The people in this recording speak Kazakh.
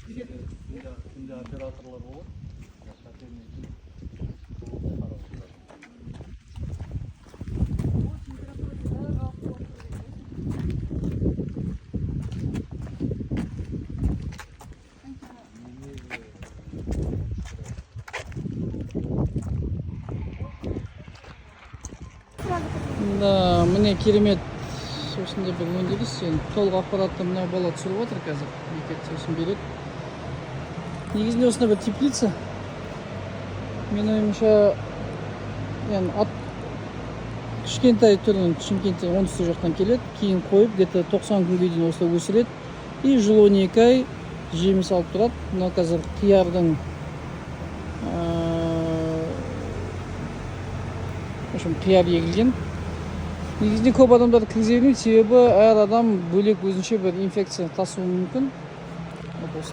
Түнде операторлар болады, котельный қарап отырады. О, температура бәрі қалыпты болып тұр дейді. Қанша? Неме? Да, міне, керемет осындай бір өндіріс. Енді толық ақпаратты мынау бала түсіріп жатыр қазір, бекет сосын береді. Негізінде осындай бір теплица, менің ойымша, енді ат кішкентай түрін Шымкенттен, оңтүстік жақтан келеді, кейін қойып, где-то 90 күнге дейін осылай өсіреді и жыл 12 ай жеміс алып тұрады. Мынау қазір қиярдың в общем, қияр егілген. Негізінде көп адамдар кіргізе бермейді, себебі әр адам бөлек, өзінше бір инфекция тасуы мүмкін. Вот.